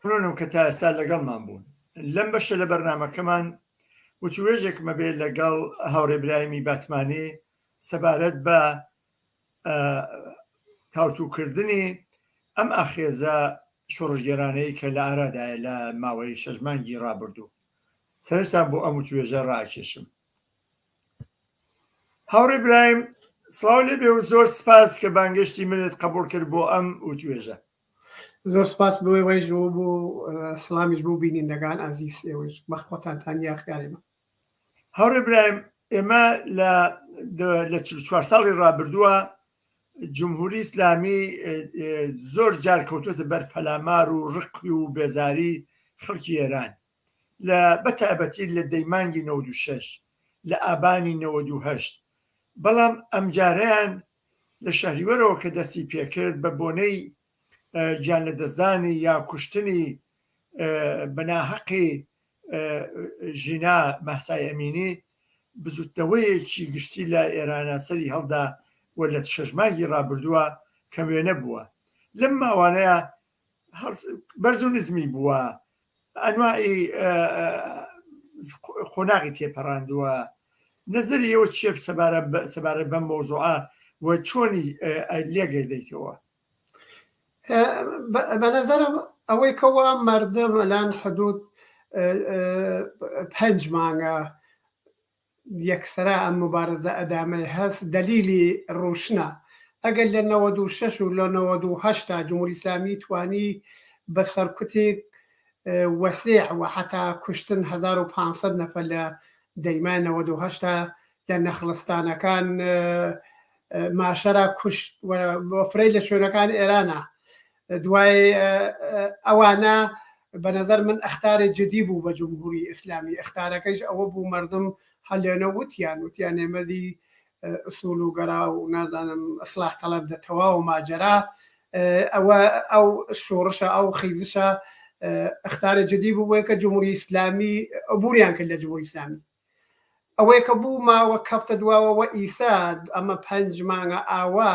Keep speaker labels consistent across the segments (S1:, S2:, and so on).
S1: ممنونم کە تا ئێستا لەگەڵمان بوون. لەم بەشە لە بەرنامەکەمان وتووێژێکم ئەبێ لەگەڵ هاوڕێ برایمی باتمانی سەبارەت بە تاوتووکردنی ئەم ئاخێزە شۆڕشگێرانەی کە لە ئارادایە لە ماوەی شەش مانگی ڕابردوو. سەرنجتان بۆ ئەم وتوێژە ڕاکێشم. هاوڕێ برایم سڵاو لێ بێ و زۆر سپاس کە بانگێشتی منت قبوڵ کرد بۆ ئەم وتوێژە.
S2: زۆر سپاس بۆ ئێوەیش و بۆ سڵامیش بۆ بینیندەگان ئازیز ئێوەش بەخۆتانتان یاخیارێمە.
S1: هاوڕێ برایم ئێمە لە لە 44 ساڵی ڕابردووە جمهوری ئیسلامی زۆر جار کەوتۆتە بەر پەلامار و ڕقی و بێزاری خەڵکی ئێران لە بەتایبەتی لە دەیمانگی 96 لە ئابانی 98 بەڵام ئەمجارەیان لە شەهریوەرەوە کە دەستی پێکرد بە بۆنەی گیان لەدەستدانی یا کوشتنی بە ناهەقی ژینا مەهسای ئەمینی بزوتنەوەیەکی گشتی لە ئێرانە سەری هەڵدا و لە شەش مانگی ڕابردووە کەم وێنە بووە لەم ماوانەیە بەرز و نزمی بووە ئەنواعی قۆناغی تێپەڕاندووە نەزەری ئێوە چیە سەبارەت بەم مەوزوعە و چۆنی لێگەی دەیتەوە؟
S2: بە نەزەرم ئەوەی کەوا مەردم ئەلان حدود پەنج مانگە یەکسرا ئەم مبارزە ئەدامەی هەس دەلیلی ڕوشنە ئەگەر لە 96 و لە 98 تا جمهوری ئیسلامی توانی بە سەرکوتێک وەسیع و حتا کوشتن 1500 نەفەر لە دەیمای 98 تا لە نەخلستانەکان ماشەرا کوشت و فرەی لە شوێنەکان ئێرانە دوای ئەوانە بە نظر من ئەختارێ جدی بوو بە جمهوری ئیسلامی ئەختارەکەیش ئەوە بوو مردم هەلێنە وتیان وتیان ئێمەدی ئوسول و گەرا و نازانم ئەسلاح تەڵەب دە تەواو ماجەرا ئەوە ئەو شۆڕشە ئەو خیزشە ئەختارێ جدی بوو بۆیە کە جمهوری ئیسلامی عبوریان کرد لە جمهوری ئیسلامی ئەوەی کە بوو ماوە کەفتە دواوە وە ئیسا ئەمە پەنج مانگە ئاوا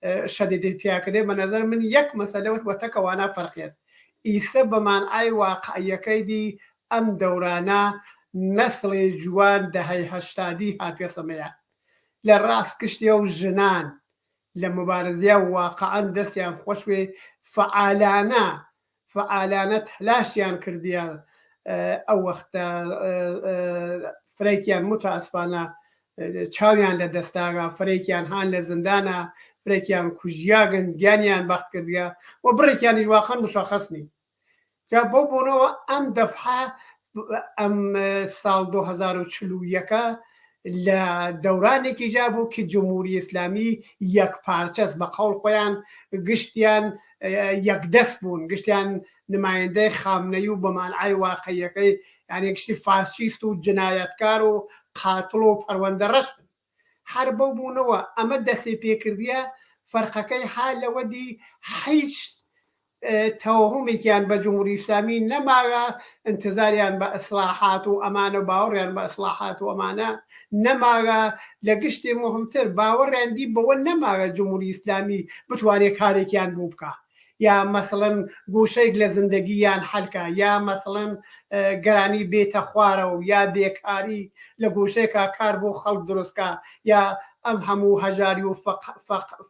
S2: شەدیدی پیاکردێ بە نظر من یەک مەسەلە وە تەکەوانە فەرقێت ئیسە بە مانعای واقعیەکەی دی ئەم دەورانە نەسڵێ جوان دەهەی هەشتادی هاتیەسە مەیان لە ڕاست گشتێ و ژنان لە مبارزیا واقعا دەستیان خوەش بێ فەعالانە فەعالانە تەلاشیان کردیە ئەو وەختە فرەیکیان متاسفانە چاویان لە دەستاگا فرەیکیان هان لە زندانە فرێکیان کوژیاگن گیانیان بەخت کردگە و بڕێکیانیش واقعا مشخص نین جا بەو بۆنەوە ئەم دەفعە ئەم ساڵ 2041 لە دەورانێکی جا بوو کە جمهوری ئیسلامی یەک پارچەس بە قەوڵ خۆیان گشتیان یەکدەست بوون گشتیان نمایندەی خامنەی و بەمانعای واقعیەکەی یعنی گشتی فاسیست و جنایەتکار و قاتڵ و پەروەندە ڕەشن هەر بەو بوونەوە ئەمە دەسێ پێکردیە فەرقەکەی ها لەوە دی هیچ تەوەهومێکیان بە جمهوری ئیسلامی نەماوە ئینتزاریان بە ئیسلاحات و ئەمانە و باوەڕیان بە ئیسلاحات و ئەمانە نەماوە لە گشتێ موهمتر باوەڕیان دی بەوە نەماوە جمهوری ئیسلامی بتوانێ کارێکیان بۆ بکا یا مەسەڵەن گۆشەیەک لە زندگیان حەلکا یا مەسەڵەن گرانی بێتە خوارەوە یا بێکاری لە گۆشەیەکا کار بۆ خەڵک دروستکا یا ئەم هەموو هەژاری و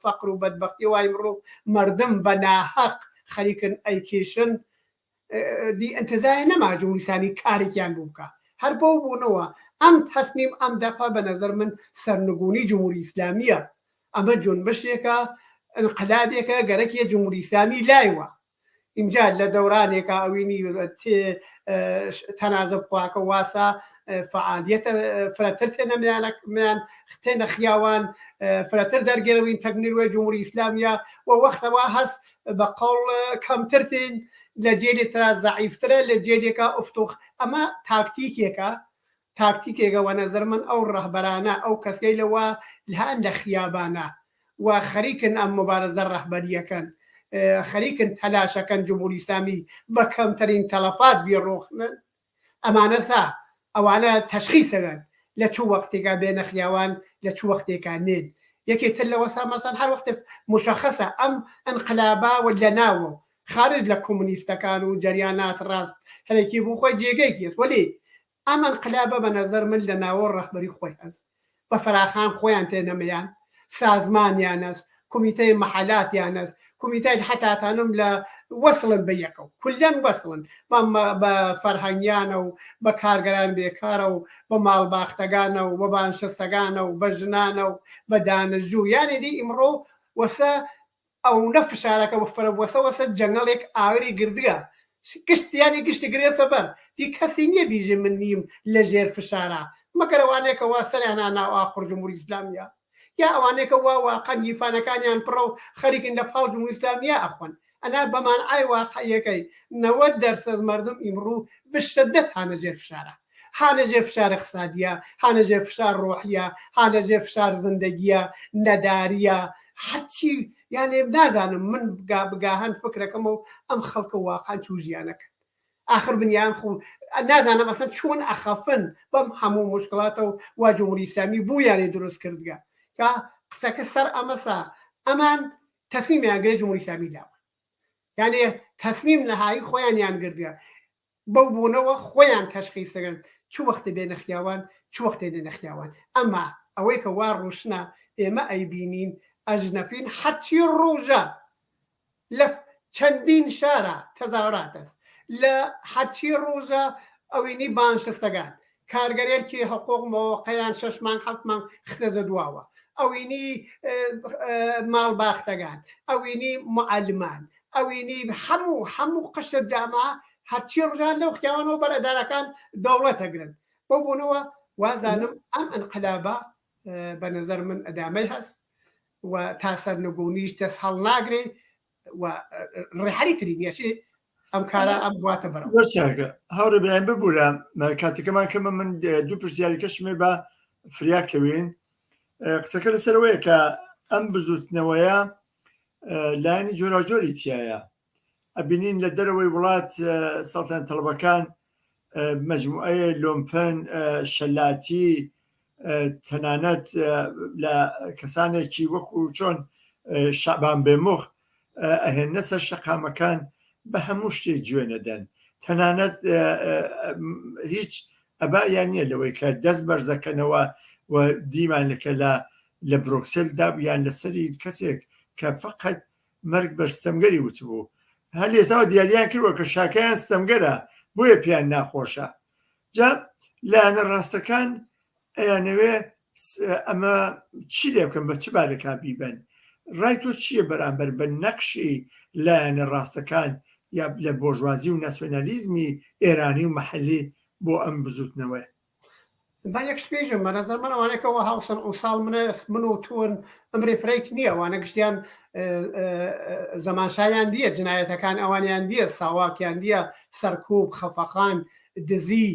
S2: فەقر و بەدبەختی وای ئمڕوو مەردم بە ناهەق خەریکن ئەیکێشن دی ئینتزای نەما جمهوری ئیسلامی کارێکیان بۆ بکا هەر بەو بۆنەوە ئەم تەسمیم ئەم دەقە بە نەزەر من سەرنگونی جمهوری ئیسلامیە ئەمە جونبشێکە ئینقلابێکە گەرەکیە جمهوری ئیسلامی لایوە ئینجا لە دەورانێکا ئەوینی تەنازە بخواکە واسا فعالیەتە فرەتر تێنە میان تێنە خیاوان فرەتر دەرگێرەوین تەکنیروی جمهوری ئیسلامیە و وەختەوە هەست بە قەوڵ کەمتر تین لە جێلی ترا زەعیفترە لە جێلێکا ئوفتوخ ئەمە تاکتیکێکە تاکتیکێکە وە نەزەر من ئەو ڕەهبەرانە ئەو کەسەیلە وا هان لە خیابانە و خەریکن ئەم موبارزە ڕەهبەریەکەن خەریکن تەلاشەکەن جمهوری ئیسلامی بە کەمترین تەلەفات بیڕۆخنن ئەمانە سا ئەوانە تەشخیسەگەن لە چ وەختێکا بێنە خیاوان لە چ وەختێکا نێن یەکێ تر لەوەسا مەسەن هەر وەختێ مشخصە ئەم ئەنقلابا و لەناوە. خارج لە کۆمۆنیستەکان و جەریانات ڕاست هەرێکی بوو خۆی جێگەیەکی هەس وەلی ئەم ئەنقلابە بە نەزەر من لە ناوە ڕەهبەری خۆی هەس بە فەراخان خۆیان تێنەمەیان سازمانیان هەس کومیتەی مەحەلاتیان هەس کومیتەی حەتاتانم لە وەسڵن بە یەکەو کولەن وەسڵن بە فەرهەنگیانە و بە کارگەران بێکارە و بە ماڵباختەگانە و بە بانشستەگانە و بە ژنانە و بە دانشجوو یانێ دی ئیمڕۆ وەسە ئەونە فشارەکە فرە بوەسە وەسە جەنگەڵێک ئاگری گردگە گشت یانی گشتی گرێسە بەر دی کەسی نییە بیژێ من نیم لە ژێر فشارا مەگەر ئەوانەیە کە وا سەریان ها ناو ئاخوڕ جمهوری ئیسلامیە یا ئەوانەیە کە وا واقعەن گیرفانەکانیان پڕە و خەریکن لە پاڵ جمهوری ئیسلامیە ئەخۆن ئەنا بە مانعای واقعیەکەی 90% مەردم ئیمڕوو بشەدەت هانە ژێر فشارا هانە ژێر فشار اقتصادیە هانە ژێر فشار ڕۆحیە هانە ژێر فشار زندگیە نەداریە هەرچی یانێ نازانم من بگا بگاهەن فکرەکەم و ئەم خەڵکە واقعا چوو ژیانەکەن ئاخر بنیان خو نازانم ئەسڵەن چۆن ئەخەفن بەم هەموو مشکلاتە و وا جمهوری ئیسلامی بوویانی دروست کردگە کە قسەکە سەر ئەمەسا ئەمان تەسمیمیان گرێ جمهوری ئیسلامی لاوە یانێ تەسمیم نەهایی خۆیانیان گردگە بەو بۆنەوە خۆیان تەشخیس دەکەن چ وەختێ بێنە خیاوان چ وەختێ نێنە خیاوان ئەما ئەوەی کە وا ڕوشنە ئێمە ئەیبینین ئەژنەفین هەرچی ڕوژە لە چەندین شارا تەزاورات ئەس لە هەرچی ڕوژە ئەوینی بانشستەگان کارگەرێلکی حقوق مەوقەیان شەش مانگ هەفت مانگ خسێزە دواوە ئەوینی ماڵ باختەگان ئەوینی معەلمان ئەوینی هەموو هەموو قشر جامعە هەرچی ڕژان لەو خیاوانەوە بەر ئەدارەکان دەوڵەت ئەگرن بەو بۆنەوە وازانم ئەم ئەنقلابە بە نظر من ئەدامەی هەست و تا سەرنگونیش دەست هەڵناگرێ و ڕێحەری تری نیە چی ئەم کارە ئەم بواتە بەرەوە.
S1: زۆر چاکە هاوڕێ برایم ببورە کاتەکەمان کەمە من دوو پرسیاری کەشمێ بە فریا کەوین قسەکە لەسەرەوەیە کە ئەم بزوتنەوەیە لایەنی جۆراوجۆری تایە ئەبینین لە دەرەوەی وڵات سەڵتەنە تەڵەبەکان مەجموعەیە لۆمپەن شەلاتی تەنانەت لە کەسانێکی وەکو چۆن شەعبان بێمخ ئەهێنە سەر شەقامەکان بە هەموو شتێک گوێ نەدەن تەنانەت هیچ ئەبایان نییە لەوەی کە دەست بەرزەکەنەوە و دیمان لەکە لە لە برۆکسل دا یان لەسەری کەسێک کە فقط مەرگ بەر ستەمگەری وتبوو هەر لێساوە دیاریان کردوە کە شاکەیان ستەمگەرە بۆیە پێیان ناخۆشە جا لایەنە ڕاستەکان ئەیانەوێ ئەمە چی لێ بکەن بە چ بارێکا بیبەن ڕای تۆ چییە بەرامبەر بە نەقشی لایەنە ڕاستەکان یا لە بۆرژوازی و ناسیۆنالیزمی ئێرانی و مەحەلی بۆ ئەم بزوتنەوەیە؟
S2: با یەک شت بێژم بە نەزەر من ئەوانەی کە وەها و سەن و ساڵ منە من و تۆن ئەمرێ فرەیک نییە ئەوانە گشتیان زەمانشایان دییە جنایەتەکان ئەوانیان دییە ساواکیان دییە سەرکوب خەفەخان دزی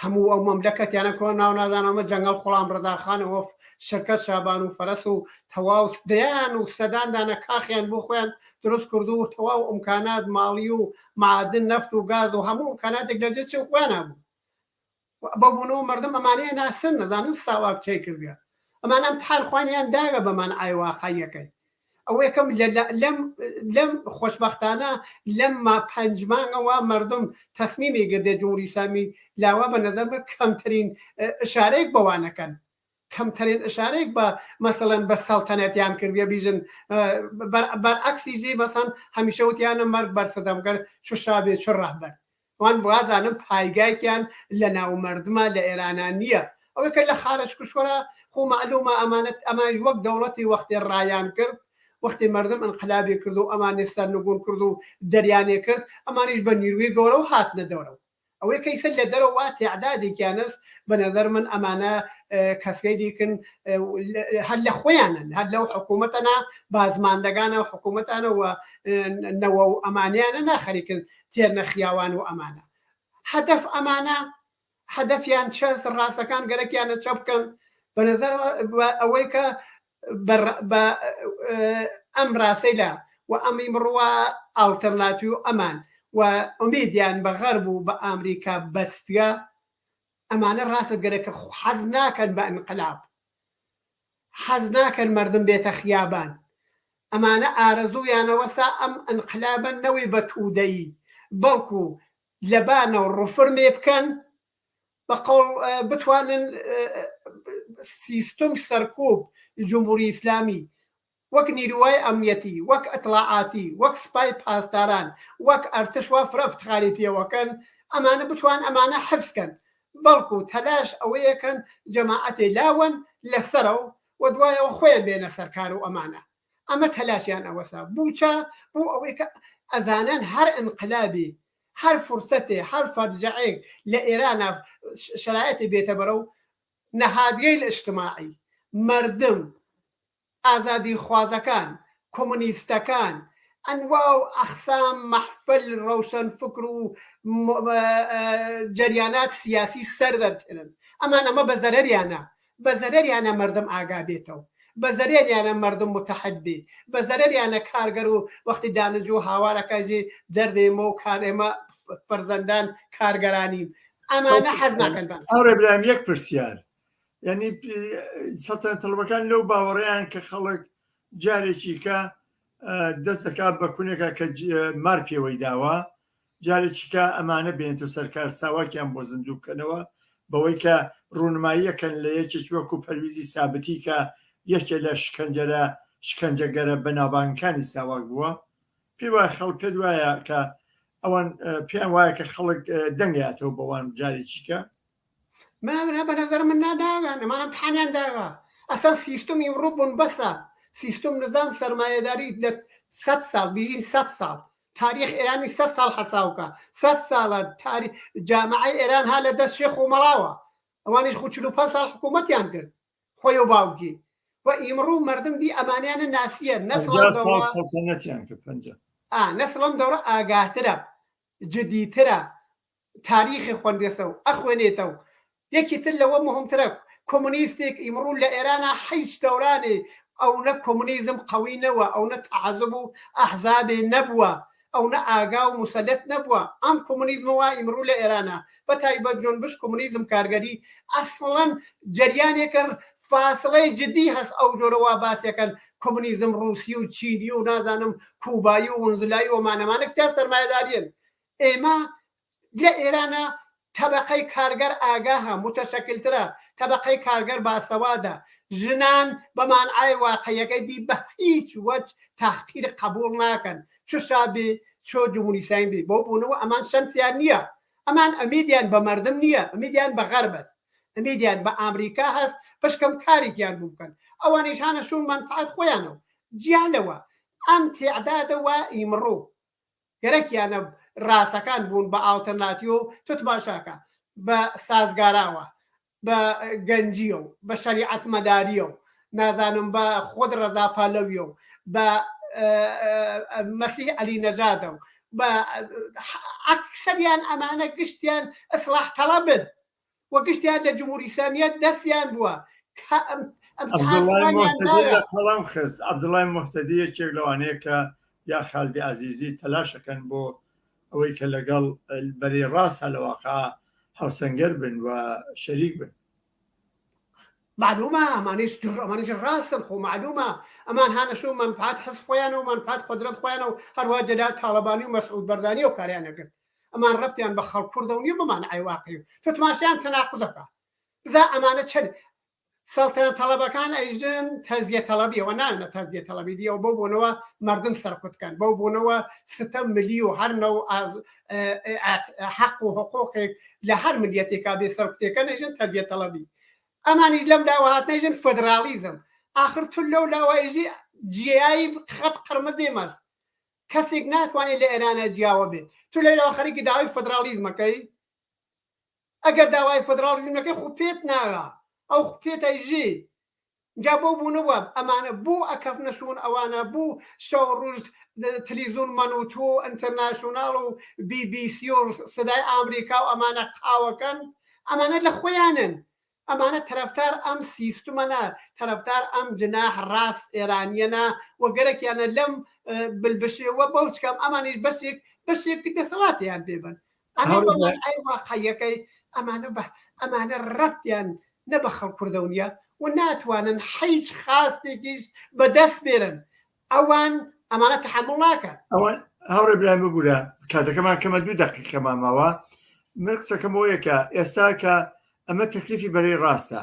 S2: هەموو ئەو مەملەکەتیانە کۆ ناو نازانەوە جەنگەڵ خوڵام ڕەزاخانەوە شرکەت شابان و فەرەس و تەواو دەیان و سەدان دانە کاخیان بۆ خۆیان دروست کردو و تەواو ئەمکانات ماڵی و معادن نەفت و گاز و هەموو ئەمکاناتێک لە جێ خۆیان هەبوو بەو بۆنەوە مەردم ئەمانەیە ناسن نەزانن ساواک چەی کردگە ئەمان ئەم تحان خوانیان داگە بە مانعای واقعیەکەی ئەوە یەکەم لەم لەم خۆشبەختانە لەم ما پەنج مانگەوە مردم تەسمیمی گردێ جمهوری ئیسلامی لاوا بە نظر من کەمترین ئشارەیەک بەوانەکەن کەمترین ئشارەیەک بە مەسەڵەن بە سەڵتەنەتیان کردیە بیژن بەرعەکسی جی مەسەن هەمیشە وتیانە مەرگ بەر سەدەمگەر چ شا بێ چ ڕەهبەر وان وازانم پایگایکیان لە ناو مەردمە لە ئێرانا نییە ئەوەی کە لە خارج کشوەرە خۆ مەعلومە ئەمانەت ئەمانیش وەک دەوڵەتی وەختێ ڕایان کرد وەختی مەردم ئینقلابی کرد و ئەمانی سەرنگون کرد و دەریانێ کرد ئەمانیش بە نیروی گەورەوە هاتنە دەورەوە ئەوەی کە ئیسە لە دەرەوە وا تێعدادێکیان هەس بە نەزەر من ئەمانە کەسگەیلێکن هەر لە خۆیانن هەر لەو حکوومەتەنا بازماندەگانە و حکوومەتانە و نەوە و ئەمانیانە ناخەریکن تێرنە خیاوان و ئەمانە هەدەف ئەمانە هەدەفیان چەس ڕاستەکان گەرەکیانە چە بکەن بە نەزەر ئەوەی کە بە ئەم ڕاستەیلە و ئەم ئیمڕووە ئاڵتەرناتیو ئەمان و ئومیدیان بە غەرب و بە ئامریکا بەستگە ئەمانە ڕاستت گەرەکە حەز ناکەن بە ئینقلاب حەز ناکەن مەردم بێتە خیابان. ئەمانە ئارەزوویانە وەسا ئەم ئنقلابە نەوەی بە توودەیی بەڵکو لەبانەو ڕفرمێ بکەن بە قەوڵ بتوانن سیستم سەرکوب جمهوری ئیسلامی وەک نیروای ئەمنیەتی وەک ئیتڵاعاتی وەک سپای پاسداران وەک ئەرتش وا فرە ئفتخاری پێوەکەن ئەمانە بتوان ئەمانە حفز کەن بەڵکو تەلاش ئەوەیەکەن جەماعەتێ لاوەن لەسەرەو و دوایەوە خۆیان بێنە سەر کار و ئەمانە ئەمە تەلاشیان ئەوەسە بوو چە بوو ئەوەی کە ئەزانن هەر ئینقلابی هەر فرسەتێ هەر فەرجەعێک لە ئێرانە شەرایەتی بێتە بەرەو نەهادگەیل ئجتماعی مەردم ئازادیخوازەکان کۆمۆنیستەکان ئەنوا و ئەقسام مەحفل ڕەوشەنفکر و جەریانات سیاسی سەر دەرتێنن ئەمان ئەمە بە زەرەریانە بە زەرەریانە مەردم ئاگا بێتەوە بە زەرەریانە مەردم متحد بێ بە زەرەریانە کارگەر و وەختی دانجوو هاوارەکە ژی دەردێمە و کار ئێمە فەرزەندان کارگەرانیم ئەمانە حەز ناکەن بەن.
S1: هاوڕێ برایم یەک پرسیار یعنی سەڵتەنەت تەڵەبەکان لەو باوەڕیان کە خەڵک جارێکی کە دەست دەکات بە کونێکە کە مار پێوەی داوە جارێکی کە ئەمانە بێنێتەوە سەرکار ساواکیان بۆ زیندوو بکەنەوە بەوەی کە ڕوونماییەکەن لە یەکێکی وەکو پەرویزی سابتی کە یەکێ لە شکەنجەرە شکەنجەگەرە بەناوبانگەکانی ساواک بووە پێی وایە خەڵک پێت وایە کە ئەوان پێیان وایە کە خەڵک دەنگاتەوە بەوان جارێکی کە
S2: من بە نظر من ناداگان ئەمان امتحانیان داگا ئەسەن سیستم ئیمڕوو بنبەسە سیستم نظام سەرمایەداری لە سەد ساڵ بیژین سەد ساڵ تاریخ ئێرانی سەد ساڵ حەساوکە سەد ساڵە تاری جامعەی ئێران ها لە دەست شێخ و مەڵاوە ئەوانیش خو 45 ساڵ حکوومەتیان کرد خۆی و باوکی و ئیمڕوو مردم دی ئەمانیانە ناسیە
S1: نەسڵ ساڵ سەڵتەنەتیان کرد پەنجا
S2: ئا نەسڵم دەورە ئاگاترە جدیترە تاریخی خوەندێسەو ئەخوێنێتەو. یەکی تر لەوە موهمترە کۆمۆنیستێک ئیمڕوو لە ئێرانا هیچ دەورانێ ئەونە کۆمۆنیزم قەوی نەوە، ئەونە تەحەزوب و ئەحزابێ نەبووە، ئەونە ئاگا و موسەلەت نەبووە. ئەم کۆمۆنیزمە وا ئیمڕوو لە ئێرانا بە تایبەت جونبش کۆمۆنیزم کارگەری ئەسڵەن جەریانێکە فاسڵەی جدی هەس ئەو جۆرە وا باسیەکەن کۆمۆنیزم ڕووسی و چینی و نازانم کوبایی و ونزلایی و ئەمانەمانە کتیا سەرمایەداریەن ئێمە لە ئێرانە تەبەقەی کارگەر ئاگاهە، موتەشەکلترە، تەبەقەی کارگەر باسەوادە، ژنان بە مانعای واقعیەکەی دی بە هیچ وەج تەحقیر قەبووڵ ناکەن، چ شا بێ چۆ جمهوری ئیسلامی بێ، بەو بۆنەوە ئەمان شەنسیان نییە، ئەمان ئەمیدیان بە مەردم نییە، ئەمیدیان بە غەربەس، ئەمیدیان بە ئامریکا هەس بەشکەم کارێکیان بوو بکەن، ئەوانیش هانە شوون مەنفعەت خۆیانەو، جیا لەوە ئەم تێعدادە وا ئیمڕوو گەرەکیانە ڕاسەکان بوون بە ئاڵتەرناتیۆ و تۆ تماشاکە بە سازگاراوە بە گەنجیە و بە شەریعەت مەداریە و نازانم بە خۆد ڕەزا پالەویە و بە مەسیح عەلی نەژادە و بە ئەکسەریان ئەمانە گشتیان ئیسلاح تەڵەبن و گشتیان لە جمهوری ئیسلامیە دەستیان بووە
S1: عەبدوڵای موهتەدی لە قەڵەم خست عەبدوڵای موهتەدی یەکێک لەوانەیە کە یا خالدی عەزیزی تەلاشەکەن بۆ ئەوەی کە لەگەڵ بەرەی ڕاستە لە واقع هاوسەنگەر بن و شەریک بن.
S2: معلومە ئەمانیش ئەمانیش ڕاستن خۆ معلومە ئەمان هانە شو مەنفعەت حزب خۆیانە و مەنفعەت قودرەت خۆیانە و هەروە جەلال تاڵەبانی و مەسعود بەرزانی و کاریان نەکرد ئەمان ڕەبتیان بە خەڵک کوردەوە نیە بەمان عیواقی تۆ تماشیان تەناقوزەکە بزا ئەمانە چەند سەڵتەنە تەڵەبەکان ئەیژن تەزیە تەڵەبیەوە ناونە تەزیە تەڵەبی دیەوە بەو بۆنەوە مردم سەرکوتکەن بەو بۆنەوە ستەم ملی و هەر نەو حەق و حقوقێک لە هەر ملیەتێکا بێ سەرکوتێکە نەژن تەزیە تەڵەبی ئەمانیش لەم لاوە هاتنەژن فدراڵیزم ئاخر تو لەو لاوە ئەیژی جیایی خەت قرمزێ مەس کەسێک ناتوانێت لە ئێرانە جیاوە بێت تو لەولاوە خەریکی داوای فدراڵیزمەکەی ئەگەر داوای فدراڵیزمەکەی خو پێت ناوە ئەو خو پێت ئەیژی جا بۆ بوونەوە ئەمانە بوو ئەکەفنە شوون ئەوانە بوو شەو ڕوژ تلیزون من و تۆ ئینتەرناشوناڵ و بی بی سی و سدای ئامریکا و ئەمانە قاوەکەن ئەمانە لە خۆیانن ئەمانە تەرەفتار ئەم سیستمەنە، تەرەفتار ئەم جناح ڕاست ئێرانیەنە و گەرەکیانە لەم بلبشێوە بەوچکەم ئەمانیش بەشێک بەشێک دەسەڵاتیان پێ بن. ئەمە بە مانای واقعیەکەی ئەمانە بە ئەمانە ڕەبتیان نە بە خەڵک کوردەوە نیە و ناتوانن حیچ خاستێکیش بەدەست بێرن. ئەوان ئەمانە تەحەموڵ ناکەن.
S1: ئەوان هاوڕێ برایم ببورە کاتەکەمان کەمە دوو دەقیقەمان ماوە من قسەکەم ئەوەیە کە ئێستا کە ئەمە تەکلیفی بەرەی ڕاستە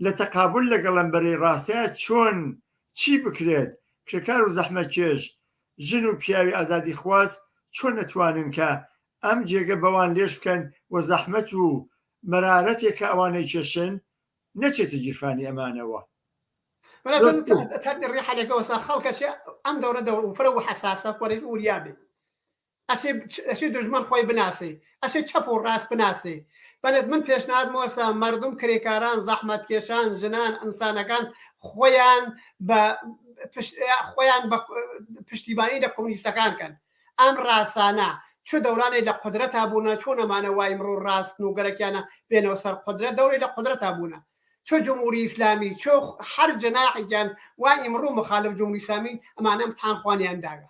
S1: لە تەقابل لەگەڵ ئەم بەرەی ڕاستەیە چۆن چی بکرێت کرێکار و زەحمەتکێش ژن و پیاوی ئازادیخواز چۆن ئەتوانن کە ئەم جێگە بەوان لێژ بکەن و زەحمەت و مەرارەتێک کە ئەوان ئەیکێشن نەچێتە گیرفانی ئەمانەوە.
S2: ڕێحەلێکەوەسا خەڵکەشێ ئەم دەورە دەور و فرە و حەساسە فەرەی وریا بێ ئەشێ ئەشێ دژمن خۆی بناسێ ئەشێ چەپ و ڕاست بناسێ بەلێت من پێشنهاد مۆسە مردم کرێکاران زەحمەتکێشان ژنان ئینسانەکان خۆیان بە خۆیان بە پشتیبانی لە کۆمونیستەکان کەن ئەم ڕاسانە چ دەورانێ لە قودرەتا بوونە چۆن ئەمانە وا ئیمڕوو ڕاستن و گەرەکیانە بێنەوە سەر قودرەت دەورێ لە قودرەتا بوونە چ جمهوری ئیسلامی چ هەر جەناحێکیان وا ئیمڕوو مخالف جمهوری ئیسلامی ئەمانە امتحان خوانیان داگە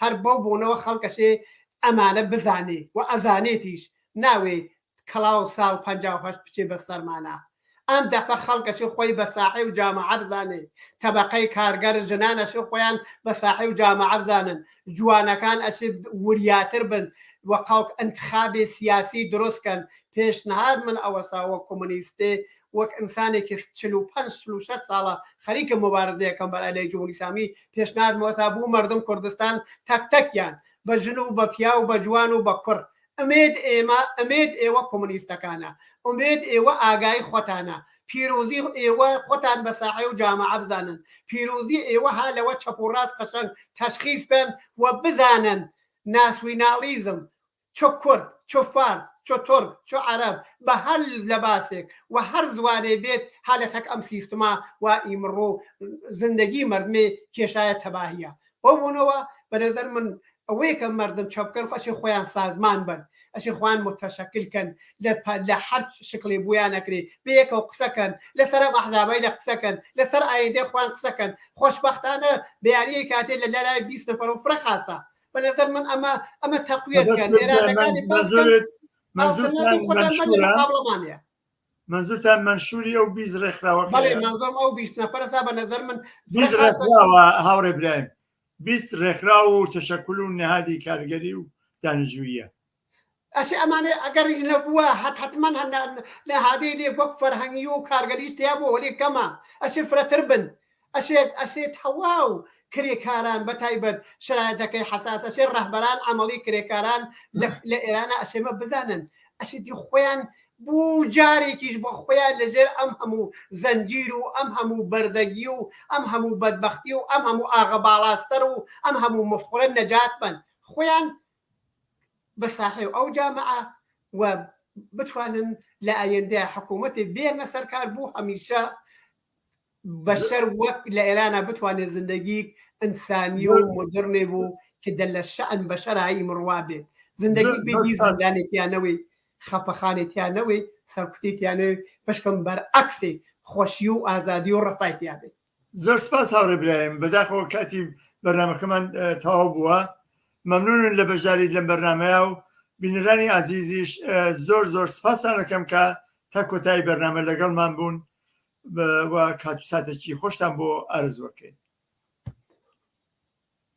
S2: هەر بەو بۆنەوە خەڵک ئەشێ ئەمانە بزانێ و ئەزانێتیش ناوێ کەڵاو ساڵ 58 بچێ بە سەرمانا ئەم دەفە خەڵک ئەشێ خۆی بە ساحێب جامعە بزانێ، تەبەقەی کارگەر، ژنان ئەشێ خۆیان بە ساحێب جامعە بزانن، جوانەکان ئەشێ وریاتر بن و قەڵک ئنتخابێ سیاسی دروست کەن، پێشنهاد من ئەوەسا وەک کۆمۆنیستێ، وەک ئنسانێکی 45 46 ساڵە خەریکم موبارزە ئەکەم بەر ئەلەی جمهوری ئسلامی، پێشنهاد مەوەسا بوو مەردم کوردستان تەک تەکیان، بە ژن و بە پیاو بە جوان و بە کوڕ، ئومێد ئێمە، ئومێد ئێوە کۆمۆنیستەکانە، ئومێد ئێوە ئاگایی خۆتانە، پیرۆزی ئێوە خۆتان بە ساحێ و جامعە بزانن، پیرۆزی ئێوە ها لەوە چەپ و ڕاست قەشەنگ تەشخیس بکەن و بزانن ناسویناڵیزم چ کورد، چ فارس، چ تورک، چ عەرەب بە هەر لەباسێک و هەر زوانێ بێت ها لە تەک ئەم سیستمە وا ئیمڕوو زندەگی مەردمێ کێشایە تەباهیە. بەو بۆنەوە بە نەزەر من ئەوەیە کە مەردم چە بکەن خۆ ئەشێ خۆیان سازمان بەن ئەشێ خۆیان متەشەکل کەن لە لە هەر شکڵێ بوویان ئەکرێ بەیەکەوە قسە کەن لەسەر ئەم ئەحزابەیلە قسە کەن لەسەر ئایندەی خۆیان قسە کەن خۆشبەختانە بەیانیی کاتێ لە لای 20 نەفەرەوە فرە خاسە بە نەزەر من ئەمە ئەمە تەقویەت کەن ئێرادەکانی باس کەن
S1: مەنزورتان
S2: خۆتان مەدەن
S1: مەنشورە
S2: مقابڵەمانە
S1: مەنزورتان مەنشوری ئەو 20 ڕێکخراوەکەیە
S2: بەڵێ مەنزۆرم ئەو 20 نەفەرەسا بە نەزەر من فرە
S1: 20
S2: خاسە
S1: ڕێکخراوە هاوڕێ برایم 20 ڕێکخراو و تەشەکول و نهادی کارگەری و دانشجوییە.
S2: ئەشێ ئەمانە ئەگەریش نەبووە هەت حەتمەن هەن نەهادەی لێ وەک فەرهەنگی و کارگەریش تیا بووە وەلێ کەمە ئەشێ فرەتر بن ئەشێ ئەشێ تەواو کرێکاران بە تایبەت شرایەتەکەی حەساس ئەشێ ڕەهبەران عەمەڵی کرێکاران لە لە ئێرانە ئەشێمە بزانن ئەشێ دی خۆیان بو جارێکیش بۆ خۆیان لەژێر ئەم هەموو زەنجیر و ئەم هەموو بەردەگی و ئەم هەموو بەدبەختی و ئەم هەموو ئاغە باڵاستەر و ئەم هەموو مفتخۆرە نەجات بەن خۆیان بە ساحێو ئەو جامعە و بتوانن لە ئایندەیا حکوومەتێ بێنە سەر کار بوو هەمیشە بەشەر وەک لە ئێرانا بتوانێت زندگیک ئنسانی و مۆدڕنێ بوو ک دە لە شەئن بەشەرا ئیمڕوا بێت زندگیک بێ هیچ زندانێ تیا نەوێ خەفەخانێ تیا نەوێ سەرکوتێ تیا نەوێ بەشکەم بەرعەکسێ خوەشی و ئازادی و ڕەفای تیا بێت.
S1: زۆر سپاس هاوڕێ برایم بەداخەوە کاتی بەرنامەکەمان تەواو بووە مەمنونن لە بەشداریت لەم بەرنامەیە و بینەرانی ئازیزیش زۆر زۆر سپاستان ئەکەم کە تا کۆتایی بەرنامە لەگەڵمان بوون و کات و ساتێکی خۆشتان بۆ ئارەزوو ئەکەین.